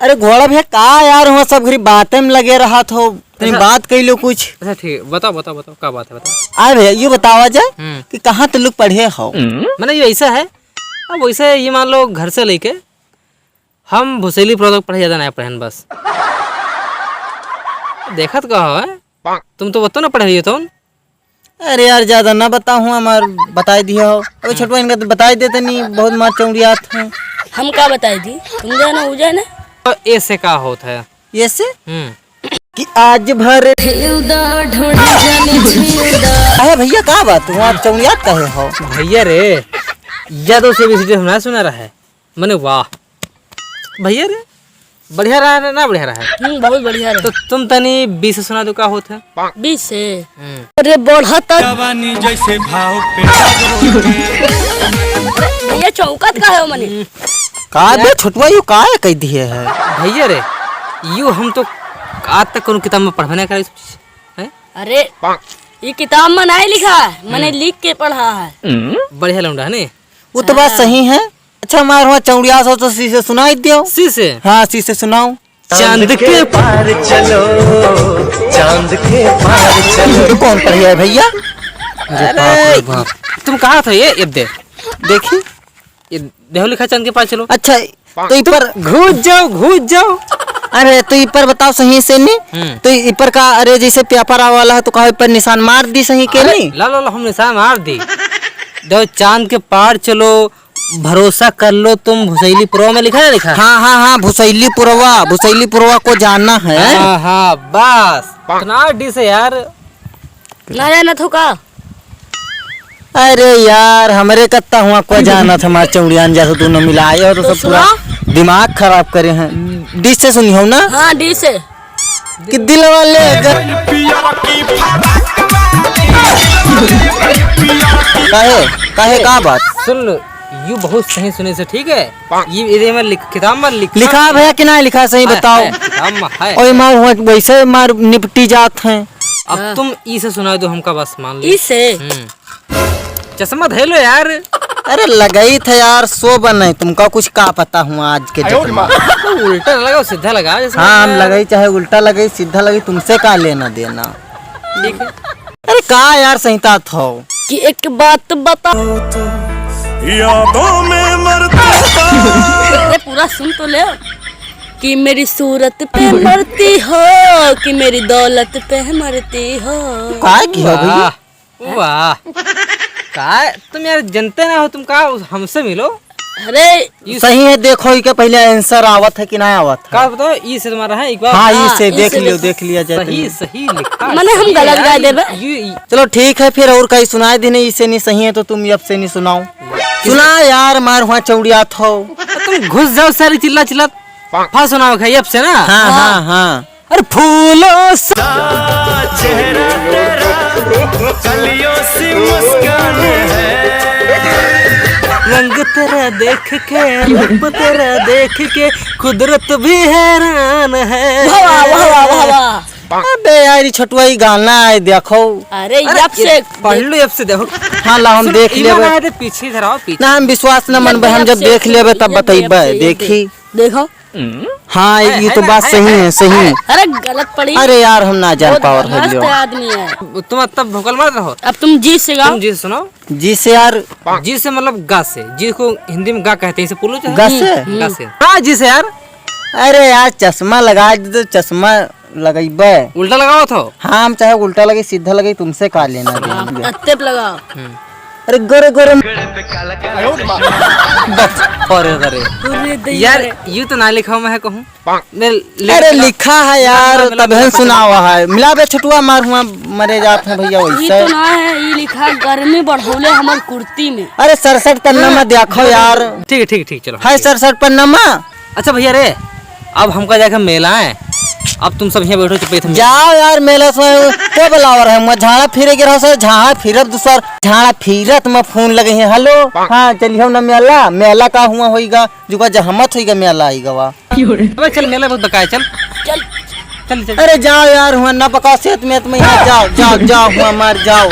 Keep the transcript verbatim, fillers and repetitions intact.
अरे घोड़ा भैया, का यार, हुआ सब घरी बातें में लगे रहत हो, तनी अच्छा। बात कइ लो कुछ। अच्छा ठीक, बताओ, बताओ, बताओ, का बात है, बताओ। आए भैया, यू बतावा जाए हम्म। कि कहाँ तलुक पढ़े हो? मने यू ऐसा है, अब वैसे ये मान लो घर से लेके हम भुसैली पुरवा तक पढ़े, ज्यादा नाहीं पढ़ेन बस। देखत का हो, हैं? तुम तो बतो ना पढ़े हो तुम। अरे यार, ज्यादा ना बताऊँ, हमार बताइ दिया हो। अबे छोटवा, इनका तो बताइ देते नहीं, बहुत मार चौड़ियात हैं। हम का बताइ दी? तुम जाना, हो जाए ना। तो ऐसे का होत है? ऐसे? हम्म। कि आज भर अरे भैया, का बात? वहाँ चौड़ियात काहे हो? भैया रे, यादव से भी हम ना सुना रहा है। मने वाह। भैया रे, बढ़िया रहा है ना, बढ़िया रहा है? हम्म, बहुत बढ़िया रहा। तो तुम तनी बी से सुना दो, का होत है? बी से? हम्म। अरे बढ़त जवानी जैसे भाव पे। भैया चौकत काहे हो मने? का बे छोटवा, यू काहे कह दिए है? भैया रे, यू हम तो आज तक कोनो किताब में पढ़बे ना करे, हैं? अरे, ये किताब में नहीं लिखा है, मैंने हम्म। लिख के पढ़ा है। बढ़िया लौंडा है ने? वो तो बात हाँ। सही है। अच्छा, मार हुआ चौड़िया सो तो सी से सुनाई दियो। सी से? हाँ, सी से सुनाओ। चांद के पार चलो, चांद के पार चलो। तो कौन पढ़िया है भैया? अरे बाप रे बाप। तुम कहा था ये, ये दे। देखी। ये देहो लिखा चांद के पार चलो। अच्छा, तो ई पर घुस जाओ, घुस जाओ। अरे, तो ई पर बताओ सही से नी। हम्म। तो ई पर का, अरे, जैसे पेपर आवा वाला है, तो कहो ई पर निशान मार दी सही के अरे, नी? ला, ला, ला, हम निशान मार दी। दो चांद के पार चलो, भरोसा कर लो तुम, भुसैली पुरवा में लिखा है, लिखा है? हाँ, हाँ, हाँ, भुसैली पुरवा, भुसैली पुरवा को जाना है। हाँ, हाँ, बस। इतना डी से यार। ना जाना थो का? अरे यार, हमरे कत्ता हुआ को जानत, हमार चौड़ियान जैसे दोनों मिलाए हो तो तो सब पूरा सुना। दिमाग खराब करे हैं। डी से सुनी हो ना? हाँ, डी से। कि दिल वाले ग- काहे? काहे, का बात? सुन लो, यू बहुत सही सुने से, ठीक है? ये, ये में लिख, किताब में लिखा लिखा है भैया कि ना लिखा, सही है, बताओ। है, किताब में है। और मार हुआ वैसे मार निपटी जात हैं। अब हाँ। तुम ई से सुना दो हमका, बस मान लो। ई से? हम्म। चश्मा धइ लो यार। अरे लगई था यार, सो बने, तुमका कुछ का पता हुआ आज के डेट में। तो उल्टा लगाओ, सीधा लगाओ, जैसे हाँ, हम लगाया। लगई, चाहे उल्टा लगई, सीधा लगई, तुमसे का लेना देना। ठीक है। अरे का यार, सहितात हो? कि एक बात बता। यादों में मरता। अरे पूरा सुन तो ले। कि मेरी सूरत पे मरती हो, कि मेरी दौलत पे मरती हो। काय की हो भैया? वाह, वाह। का तुम यार जनते ना हो, तुम का उस, हमसे मिलो। अरे, सही है, देखो इके पहले answer आवत है कि ना आवत है। का बताओ, ई से तुम्हारा है, एक बार। हाँ, ई हाँ, से ई देख से लियो, देखो। देख लिया जाए सही, तनी। सही लिखा, मने हम सही गलत है गा यार, देबे। ये, ये चलो ठीक है, फिर और कहीं सुनाए देने, ई से नहीं सही है तो तुम अब से नहीं सुनाओ। सुना यार, मार हुआ चौड़ियात हो। तुम घुस जाओ सारी चिल्ला चिल्ला। फा सुनाओ खाई अब से ना। हाँ, हाँ, हाँ। अरे फूलों सा चेहरा तेरा, कलियों सी मुस्कान है। रंग तेरा देख के, रूप तेरा देख के, कुदरत भी हैरान है। वाह, वाह, वाह, वाह, वाह। अबे यार, ई छोटुआ ई गाना है, देखो। अरे, अरे, यप से ये पढ़ लो, यप से देखो। हाँ, ला, हम सुन, देख इमा लेबे। ना दे, पीछे इधर आओ, पीछे। ना, हम विश्वास न यप मनबे, हम जब से, देख लेबे, तब यप से, बतइबे। यप से, देखी। देखो। हाँ, है, ये है तो ना, बात है, सही है, है, सही है। अरे, गलत पड़ी। अरे यार, हम ना जान बहुत पावर है मस्त जो। आदमी है। तुम तब भोकल मत रहो। अब तुम जी से गाओ। तुम जी से सुनाओ। जी से यार। जी से मतलब गा से, जिसको हिंदी में गा कहते हैं, इसे बोलो चाहे। गा से? हम्म। गा से। हाँ, जी से यार। अरे यार, चश्मा लगा दे तो चश्मा लगइबे। उल्टा लगाओ थो। हाँ, हम चाहे उल्टा लगे, सीधा लगे, तुमसे का लेना देना। हाँ, तत्ते पे लगाओ। हम्म। अरे गोरे गोरे। बस, अरे, अरे। अरे दैया यार, रे। यू तो ना लिखा हुआ है कहूँ। मैं ले-, अरे ले-, लिखा है यार, ना, ना, तबे ना, सुनावा है। मिला बे छोटुआ, मार हुआ मरे जात हैं भैया ई वैसे। तो ना है, ई लिखा गर्मी बढ़ौले हमर कुर्ती में। अरे सड़सठ पन्ना हाँ। में देखो यार। ठीक है, ठीक है, ठीक, चलो। है सड़सठ पन्ना में। अच्छा भैया रे, अब हमका जाके मेला है, अब तुम सब यहाँ बैठो चुप, इधर मेला। जाओ यार, मेला से को बुलावा रहे, मैं झाड़ा फिरे के रहो सर, झाड़ा फिरब दूसर, झाड़ा फिरत में फोन लगे हैं, हेलो, हाँ, चलियो ना मेला, मेला का हुआ होइगा, जुगा जहमत होइगा, मेला आइगा वा। अबे चल, मेला बहुत बका है, चल। चल। चल, चल। अरे जाओ यार, हुआ ना बका सेत में, तुम यहाँ जाओ, जाओ, जाओ, हुआ मार जाओ।